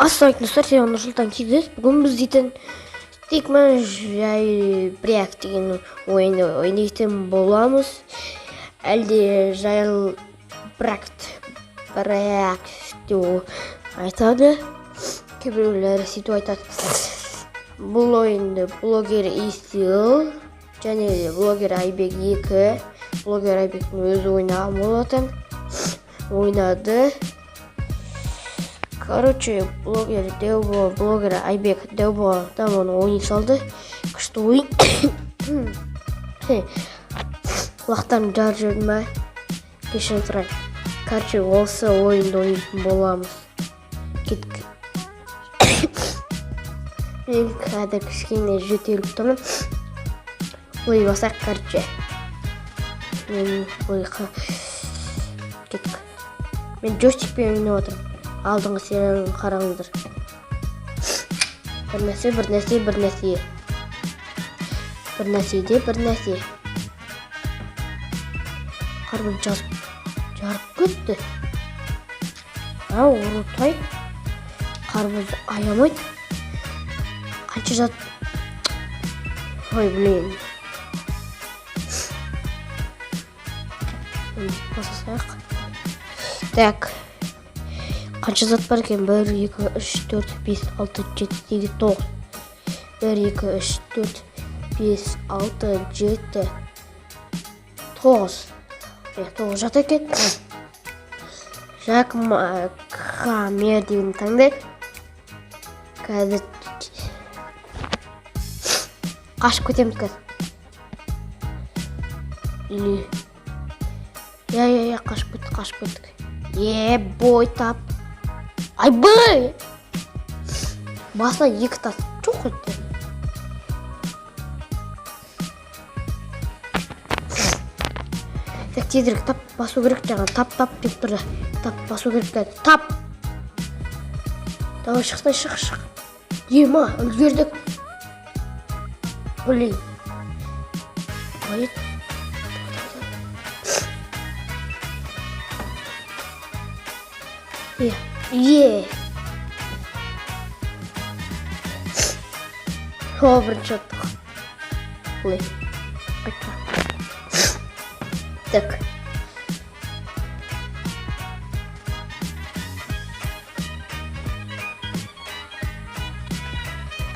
Ассалаумағалейкум, достар! Сен Нұрсұлтан KZ. Бүгін біз дейтін Stickman Jailbreak деген ойынды ойнайтын боламыз. Әлде Jailbreak Break деп айтады. Кейбіреулер сөйтіп айтады. Бұл ойынды блогер Исил және блогер Айбек 2, блогер Айбектің өзі ойнаған болатын. Ойнады. Короче, блогер Деубо, блогер Айбек Деубо там оны ойнай салды. Күшті ойын. Құлақтарым жарып жіберді ма? Кешірім сұраймын. Короче, осы ойынды ойнайтын боламыз. Кеттік. Мен қазір кішкене жөтеліп тұрмын. Ой, басайық, короче. Мен ой, кеттік. Мен джойстикпен ойнап отырмын. Алдыңғы серияны қараңыздар. Бір нәрсе, бір нәрсе, бір нәрсе. Бір нәрседе бір нәрсе. Қарбыз жазып жарып кетті. Ау, ұрытай. Қарбыз аямайды. Қанша зат. Ой, блин. Басасақ. Так. Қанша зат бар екен? 1, 2, 3, 4, 5, 6, 7, 8, 9. 1, 2, 3, 4, 5, 6, 7, 9. 9 зат екен. Жак Хамер деген таңдайық. Қазір қашып кетеміз қазір. Или... Я, я, я, қашып кеттік, қашып кеттік. Е, бой тап. Айбай! Басына екі тас жоқ етті. Так, тезірек тап басу керек жаңа. Тап, тап деп тұрды. Тап басу керек қазір. Тап! Давай, шықсай, шық, шық. Ема, үлгердік. Блин. Ой. Е, е. О, бірінші ұттық. Ой. Қайтпа. Так.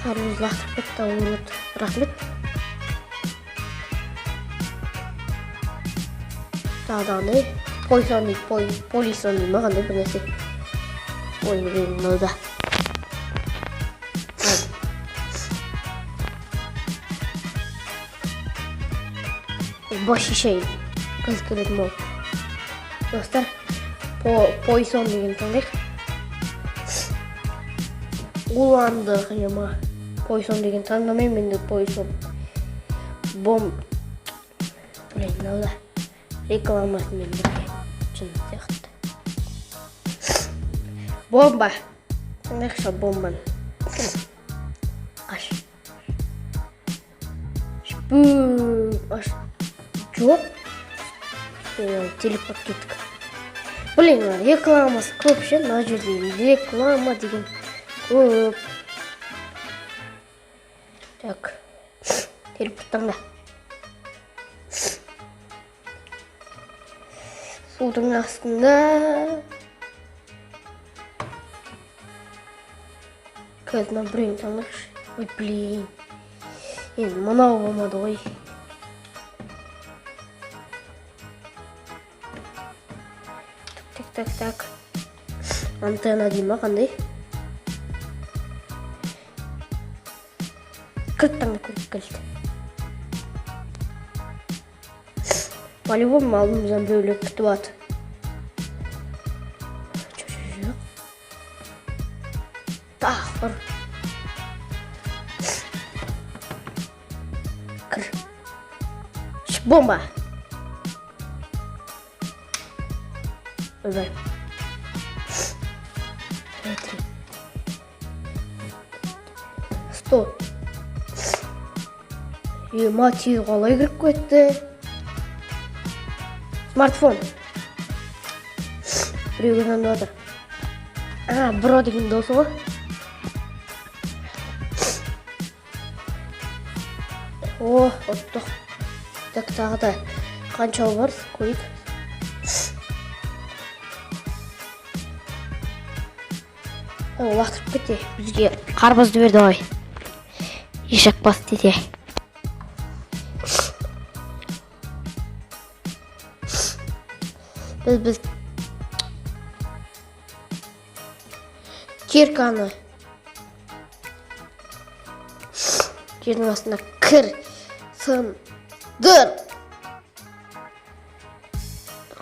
Қарбыз лақтырып кетті, урод. Рахмет. Тағы да қандай? Пойсон дейді, пой, полисон дейді ма, қандай бір нәрсе. Ой, блин, мынау да. Бос шешейін. Қазір келетін болды. Достар, пойсон деген таңдайық. Уландық, ема. Пойсон деген таңдамаймын енді пойсон. Бом. Блин, мынау да. Рекламасымен бірге. Жын сияқты. Бомба. Таңдайықшы бомбаны. Аш. Шпу. Аш. Жоқ. Телепорт кеттік. Блин, рекламасы көп ше, мына жерде реклама деген көп. Так. Телепорт таңда. Судың астында. Қазір мына біреуін таңдайықшы. Ой, блин. Енді мынау болмады ғой. Так, так, так, так. Антенна дей ма, қандай? Кілт таңдап көрейік, кілт. По-любому алдымыздан біреулер күтіп жатыр. Жоқ, жоқ, жоқ. Тағы бір. Кір. Бомба. Ойбай. Три. 100. Ема, тез қалай кіріп кетті? Смартфон. Біреуге звондап жатыр. А, бро деген досы ғой. О, ұттық. Так, тағы да қанша бар, көрейік. О, лақтырып кете. Бізге қарбызды бер, давай. Ешек бас десе. Біз кирканы жердің астына кір сындыр.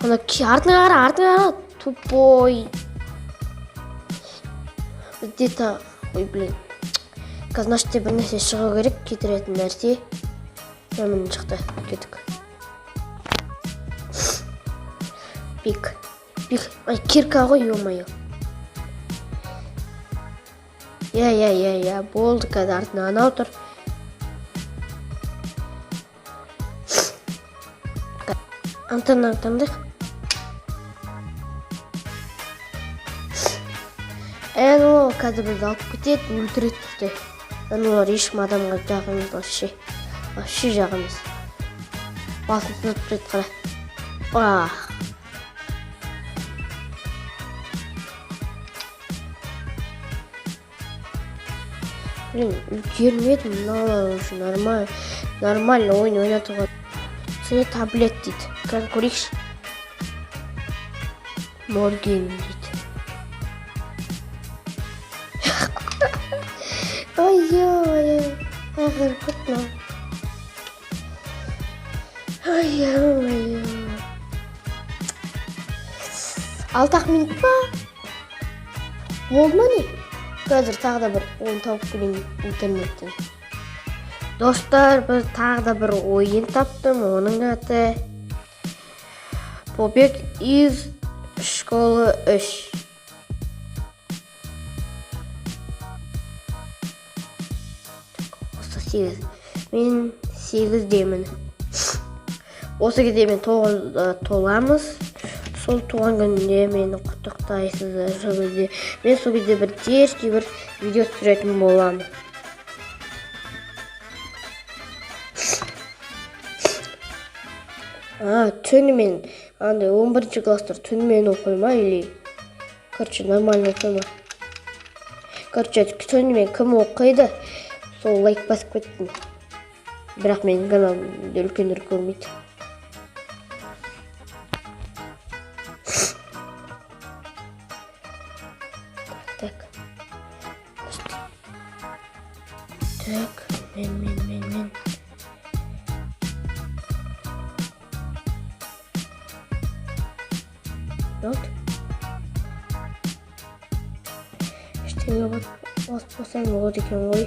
Ана артыңа қара, артыңа қара, тупой. Бізде та, ой, блин. Қазір мына жерде бір нәрсе шығу керек, кетіретін нәрсе. Міне, шықты, кеттік. Пик. Пик. Ай, кирка ғой, ё-моё. Иә, иә, иә, иә, болды, қазір артына анау тұр. Антеннаны таңдайық. НЛО қазір бізді алып кетеді, өлтіреді бізді. НЛОлар ешкім адамға жақ емес вообще. Вообще жақ емес. Басын сындырып тастайды, қара. Ах. Блин, үлгермедім, мыналар уже нормально, нормально ойын ойнатуға. Сене таблет дейді. Қазір көрейікші. Морген дейді. Ой, ой, ой, кіріп мынау. Ой, ой, 6-ақ минут па? Болды ма, не? Қазір тағы да бір ойын тауып келейін интернеттен. Достар, біз тағы да бір ойын таптым. Оның аты Побег из школы 3. Осы 8. Мен 8-демін. Осы кезде мен 9-да толамыз. Сол туған күнінде мені құттықтайсыздар. Сол кезде мен сол кезде бір дерзкий бір видео түсіретін боламын. А, түнімен андай 11 класстар түнімен оқи ма или, короче, нормально оқи ма? Короче, түнімен кім оқиды, сол лайк басып кетсін. Бірақ менің каналымды үлкендер көрмейді. Так. Так, мен, мен, мен, мен. Вот. Ештеңе баспасаң болады екен ғой.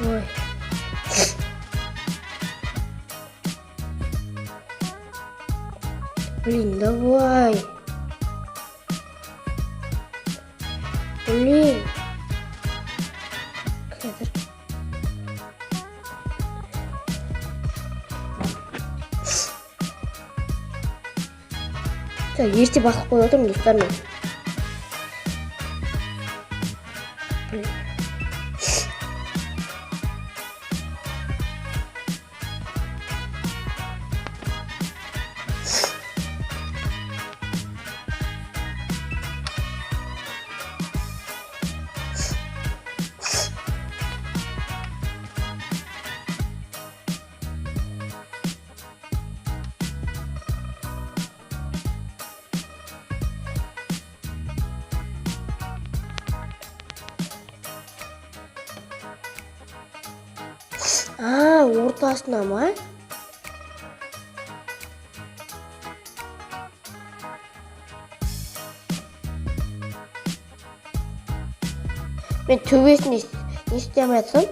Ой. Блин, давай. Блин. Қазір. Так, ерте басып қойып отырмын, достар, мен. Блин. А, ортасына ма? Мен төбесіне не істей алмай жатсам?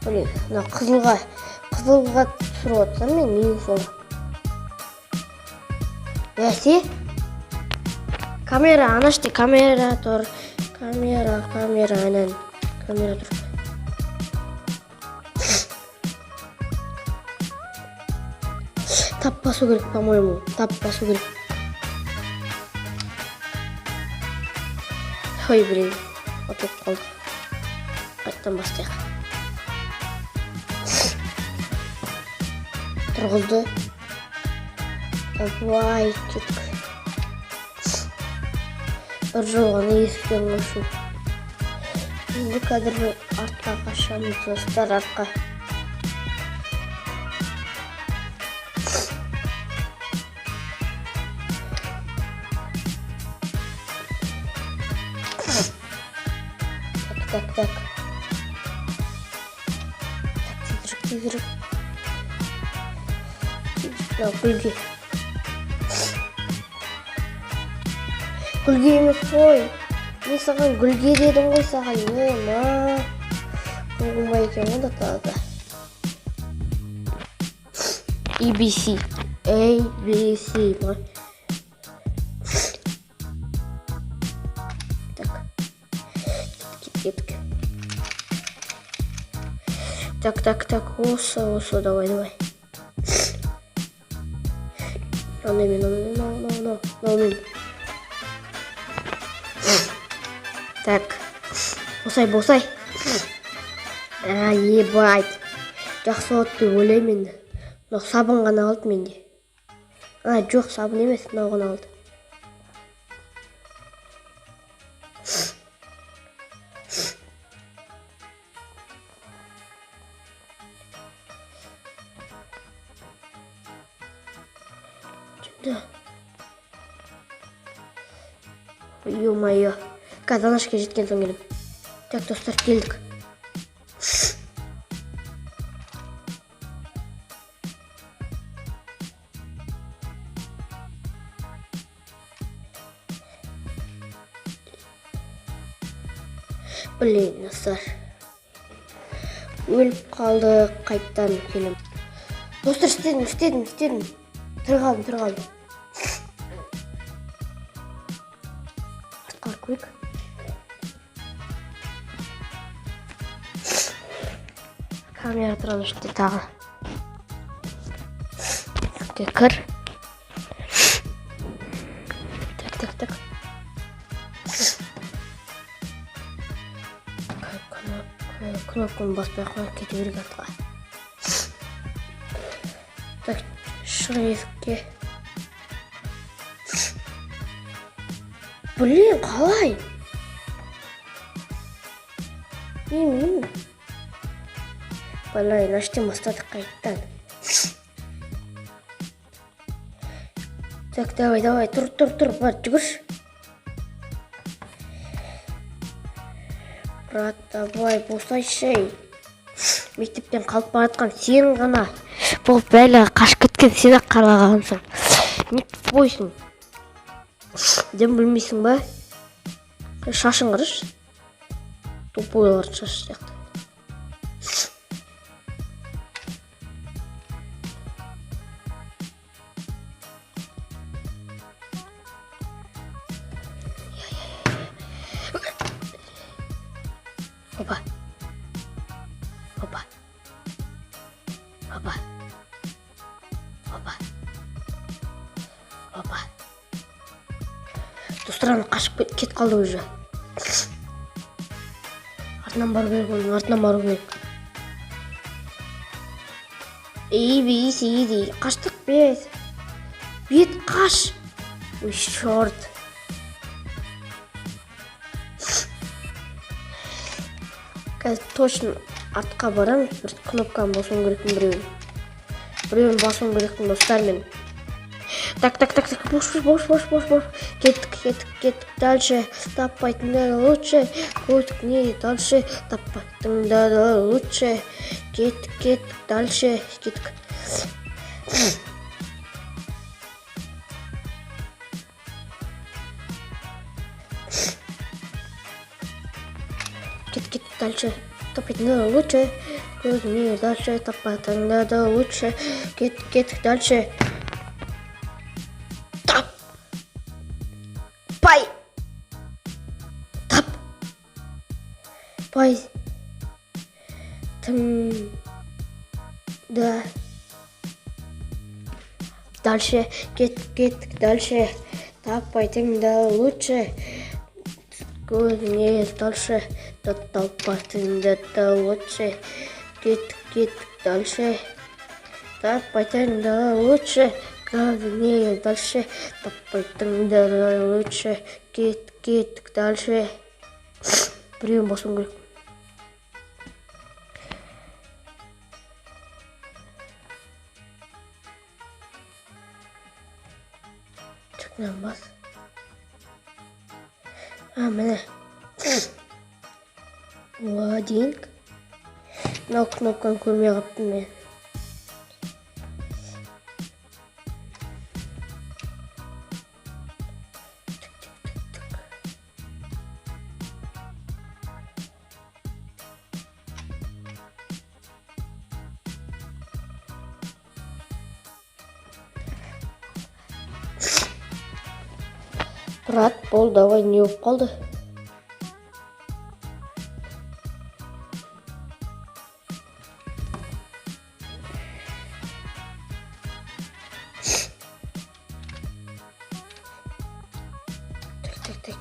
Блин, мына қызылға түсіріп жатсам мен ең соңы. Бәсе? Камера, ана жерде камера тұр. Камера, камера, анан камера тұр. Тап басу керек, по-моему. Тап басу керек. Ой, блин, ұтылып қалдық. Қайтадан бастайық. Тұрғызды. Давай, кеттік. Бір жол ғана есіктен қашу. Енді қазір артқа қашамыз, достар, артқа. Так, так, так. Так, тезірек, тезірек. Мынау гүлге. Гүлге емес қой. Мен саған гүлге дедім ғой саған. Не, ма. Болмай екен ғой да тағы да. A, B, C. A, B, C. Ма. Так. Кеттік, кеттік. Так, так, так. Осы, осы, давай, давай. Мынау мен, мынау, мынау, мынау, мынау мен. Так. Босай, босай. А, ебать. Жақсы болады деп ойлаймын енді. Мынау сабын ғана қалды менде. А, жоқ, сабын емес, мынау ғана қалды. Şimdi. Ё-моё. Қазір ана жерге жеткен соң келемін. Так, достар, келдік. Блин, достар. Өліп қалды, қайттан келем. Достар, істедім, істедім, істедім. Тірі қалдым, тірі қалдым. Артқа барып көрейік. Камера тұрған ішінде тағы. Кір. Так, так, так. Кнопканы баспай ақ қояйық, кете берейік артқа. Так, шық есікке. Блин, қалай? Мен. Блин, мына жерден бастадық қайттан. Так, давай, давай, тұр, тұр, тұр, бар, жүгірші. Брат, давай, босайшы. Мектептен қалып бара жатқан сен ғана. Бұл бәле қашып кеткен сен ақ қарағансың. Не тупойсың? Дем білмейсің ба? Шашын қарашы. Тупойлардың шашы сияқты. Опа. Опа. Опа. Опа. Опа. Достар, ана қашып кетіп қалды уже. Артынан бару керек оның, артынан бару керек. A, B, C, D. Қаштық бет. Бет қаш. Ой, черт. Қазір точно артқа барамын. Бір кнопканы басуым керекпін біреуін. Біреуін басуым керекпін, достар, мен. Так, так, так, так, бош, бош, бош, бош, бош. Кеттік, кеттік, кеттік. Дальше таппайтындар лучше. Кеттік, не дальше таппайтындар лучше. Кеттік, кеттік, дальше кеттік. Кеттік, кеттік, дальше. Таппайтындар лучше. Не дальше таппайтындар лучше. Кеттік, кеттік, дальше. Тап. Пай. Тап. Пай. Тың. Да. Дальше кеттік, кеттік, дальше. Таппайтындар лучше. Көзіне дальше. Таппайтындар да лучше. Кеттік, кеттік дальше. Таппайтындар лучше. Главное дальше. Таппайтындар лучше. Кеттік, кеттік дальше. Біреуін басуым керек. Так, мынаны бас. А, міне. Ладинг. Мынау кнопканы көрмей қалыппын мен. Тік, тік, тік, тік. Брат, бол, давай, не болып қалды? Так, так, так.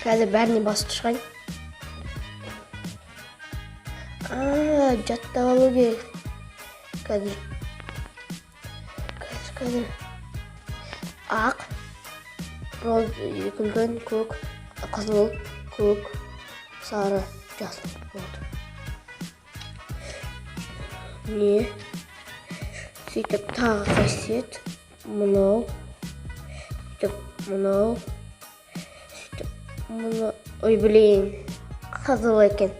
Қазір бәріне басып шығайын. А, жаттап алу керек. Қазір. Қазір, қазір. Ақ, роз, күлгін, көк, қызыл, көк, сары, жасыл болды. Не? Сөйтіп тағы қасиет. Мынау. Сөйтіп мынау. Сөйтіп мына. Ой, блин. Қызыл екен.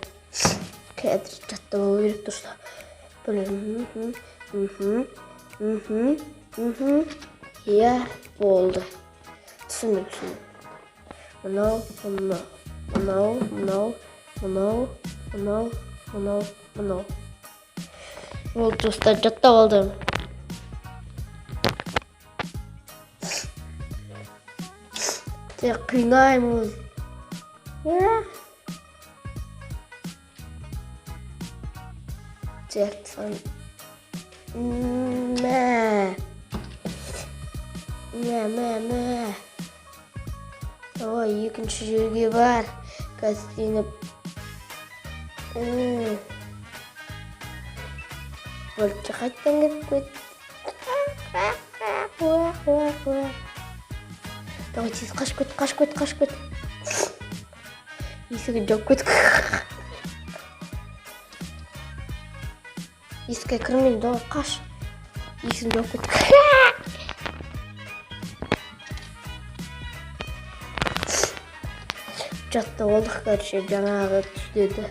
Қазір жаттап алу керек дұрыста. Блин. Мхм. Мхм. Мхм. Иә, болды. Түсіндім, түсіндім. Мынау, мынау, мынау, мынау, мынау, мынау, мынау, мынау. Болды, достар, жаттап алдым. Тек қинаймыз. Так, мә. Мә, мә, мә. Давай, екінші жерге бар. Қазір сені. Болды, қайтадан кіріп кет. Давай, тез қашып кет, қашып кет, қашып кет. Есігін жауып кет. Есікке кірмеймін, давай, қаш. Есігін жауып кет. Жаттап алдық, короче, жаңағы түседі.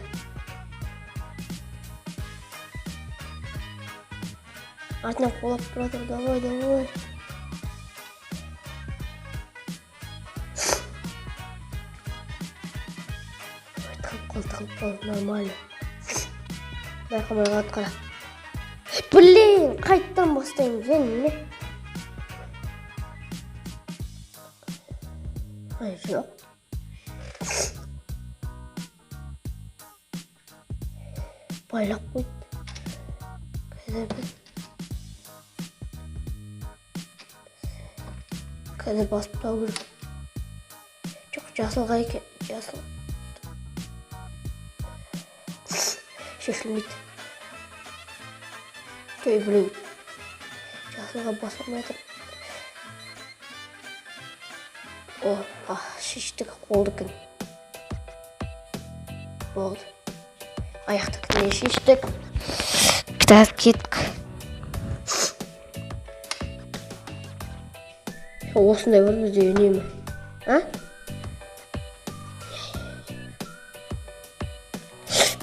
Артынан қуалап тұр жатыр, давай, давай. Ой, тығылып қалды, тығылып қалды, нормально. Байқамай қалды, қара. Блин, қайттан бастаймыз, енді не? Ай, жоқ. Байлап қойды. Қазір біз қазір басып тастау керек. Жоқ, жасылға екен, жасыл. Шешілмейді. Той, блин. Жасылға баса алмай жатыр. О, а, шештік, қолдікін. Болды. Аяқтікін шештік. Кітап кеттік. Осындай бар бізде үнемі. А?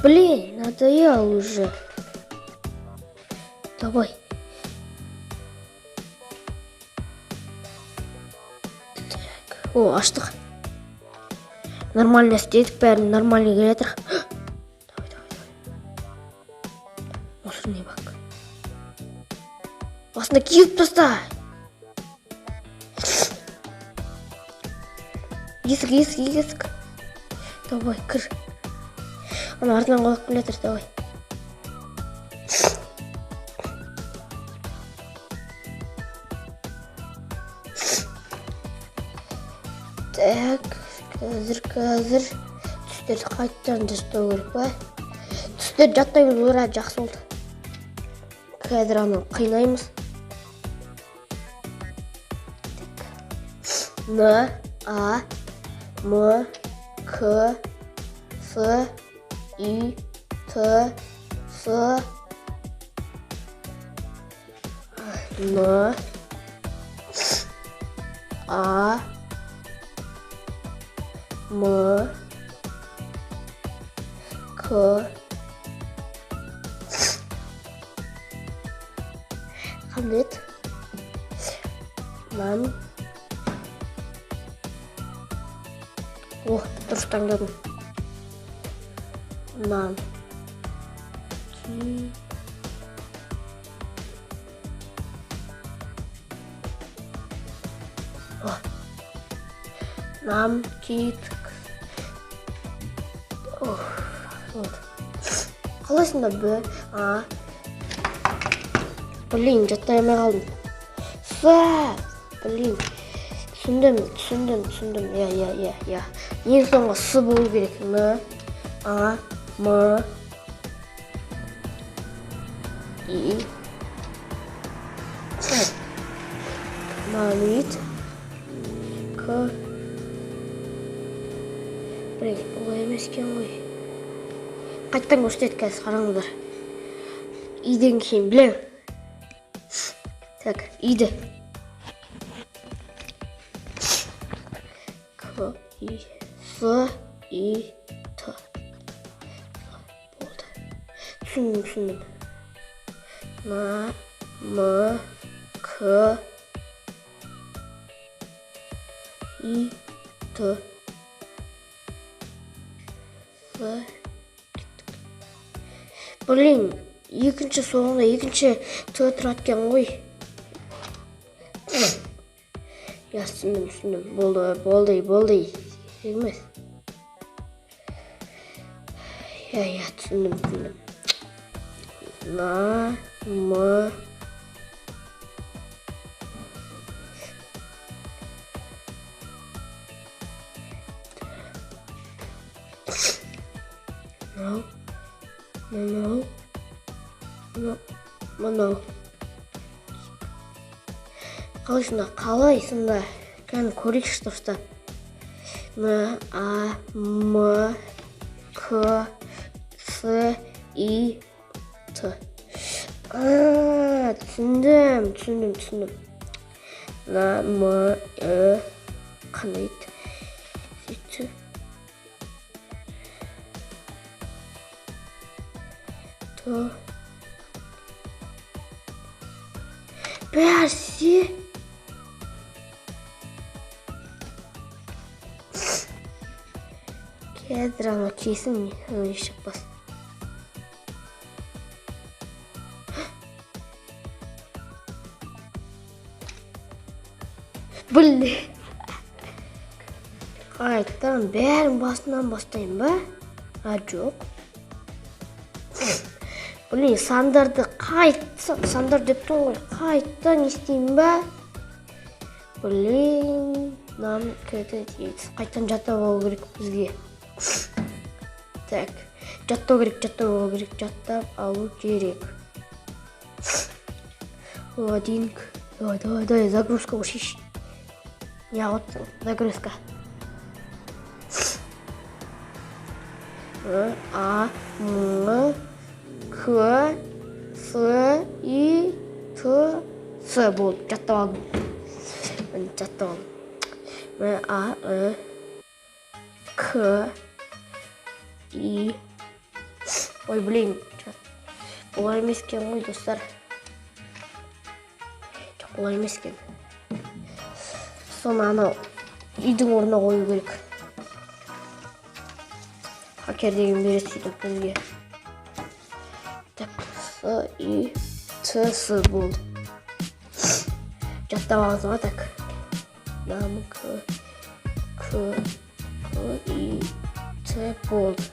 Блин, надоел уже. Давай. Так. О, аштық. Нормально істедік бәрін, нормально келе жатыр. Давай, давай, давай. Мусорный бак. Басында киіп таста. Есік, есік, есік. Давай, кір. Ана артынан қуалап келе жатыр, давай. Так, қазір, қазір түстерді қайтадан жаттау керек па? Түстерді жаттаймыз, ура, жақсы болды. Қазір анау қинаймыз. Так. Н, А, М, К, С, И, Т, С, Н, А, М, К. Қандай еді? Нан. О, дұрыс таңдадым. Нан. Ки. О. Нам, кит. Ох, вот. Қалайсың да, Б, А. Блин, жаттай алмай қалдым. С, блин. Түсіндім, түсіндім, түсіндім. Иә, иә, иә, иә. Ең соңғы С болу керек. Н, А, М, И. Мамит. К. Блин, олай емес екен ғой. Қайтадан көрсетеді қазір, қараңыздар. Иден кейін білемін. Так, иді. К, И, С, И, Т. Болды. Түсіндім, түсіндім. Н, М, К, И, Т. С. Блин, екінші соңында екінші Т тұрады екен ғой. Я, түсіндім, түсіндім. Болды, болды, болды. Керек емес. Иә, иә, түсіндім, түсіндім. На, М, мынау, мынау, мынау, мынау. Қалай сонда, қалай сонда? Кәні көрейікші дұрыстап. Н, А, М, К, С, И, Т. А, түсіндім, түсіндім, түсіндім. Н, М, Э, қандай еді? Сөйтті. Т. Бәсе. Қазір анау кесін шықпас. Блин. Қайтадан бәрін басынан бастаймын ба? А, жоқ. Блин, сандарды қайт, сандар деп тұрмын ғой. Қайтадан істеймін ба? Блин, нам қайтадан жаттап алу керек бізге. Так, жаттау керек, жаттап алу керек, жаттап алу керек. Один, давай, давай, давай, загрузка өшейші. Не отырсың, загрузка. Р, А, М, К, С, И, Т, С болды, жаттап алдым. Міне, жаттап алдым. М, А, Р, К, И. Ой, блин, олай емес екен ғой, достар. Жоқ, олай емес екен. Соны анау үйдің орнына қою керек. Хакер деген береді сөйтіп бізге. Так, С, И, Т, С болды. Жаттап алыңыз ғой, так. Нам, К, К, К, И, Т болды.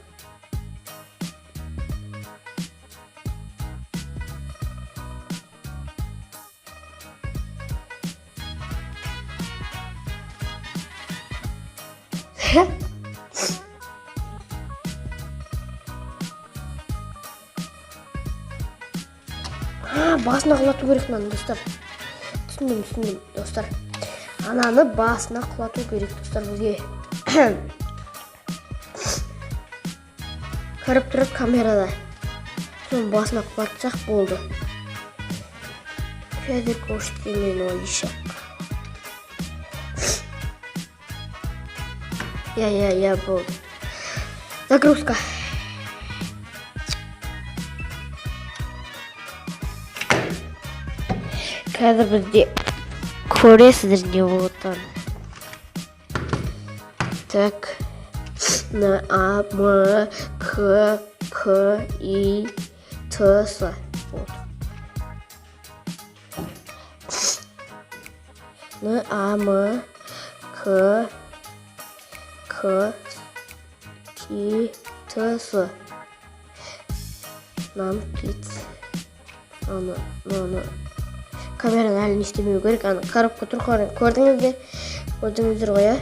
А, басына құлату керек мынаны, достар. Түсіндім, түсіндім, достар. Ананы басына құлату керек, достар, бізге. Кіріп тұрады камерада. Соның басына құлатсақ болды. Қазір көрсетемін ойшақ. Иә, иә, иә, болды. Загрузка. Қазір бізде көресіздер не болатынын. Так. Н, А, М, К, К, И, Т, С. Вот. Н, А, М, К, К, И, Т, С. Нам кит. Аны, аны. Камераны әлі не істемеу керек. Аны коробка тұр, көрдіңіздер. Көрдіңіздер ғой, иә?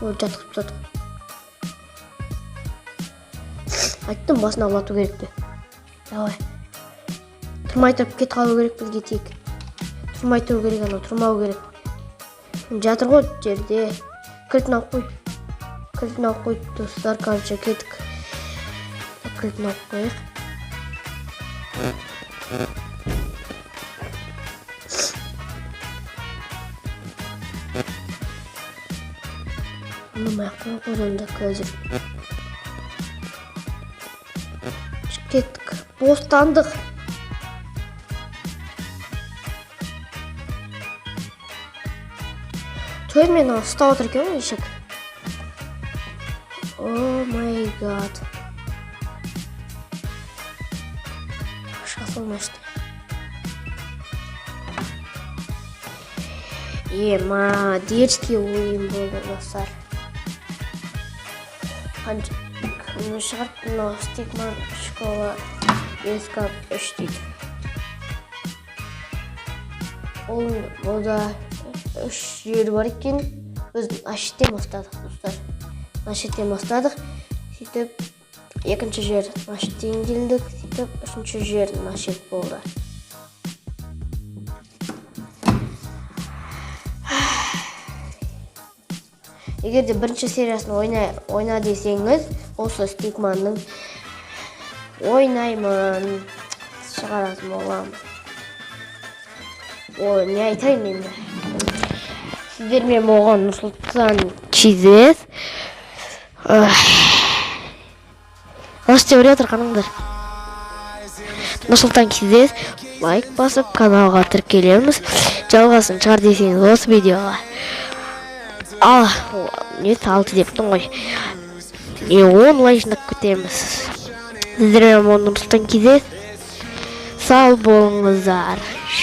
Ой, жатқызып тастадық. Айттым, басына құлату керек деп. Давай. Тұрмай тұрып кетіп қалу керек бізге тек. Тұрмай тұру керек анау, тұрмау керек. Жатыр ғой жерде. Кілтін алып қой. Кілтін алып қой, достар, короче, кеттік. Кілтін алып қояйық. Ұнамай ақ қой одан да қазір. Кеттік. Бостандық. Той, мен ұстап отыр екен ғой ешек. Oh my God. Шыға салмашты. Ема, дерзкий ойын болды, достар. Қанша кім шығарды мынау? Стикман школа Ескап 3 дейді. Ол бұда үш жер бар екен. Біз Нашеттен бастадық, достар. Нашеттен бастадық. Сөйтіп екінші жер Нашеттен келдік. Сөйтіп үшінші жер Нашет болды. Егер де бірінші сериясын ойна, ойна десеңіз, осы Стикманның ойнаймын, шығаратын боламын. Ой, не айтайын енді. Сіздермен болған Нұрсұлтан KZ. Осы теория отыр, қараңдар. Нұрсұлтан KZ. Лайк басып, каналға тіркелеміз. Жалғасын шығар десеңіз осы видеоға. Ал, не алты дептің ғой. Не 10 лайк жинап кетеміз. Сіздермен болған Нұрсұлтан KZ. Сау болыңыздар.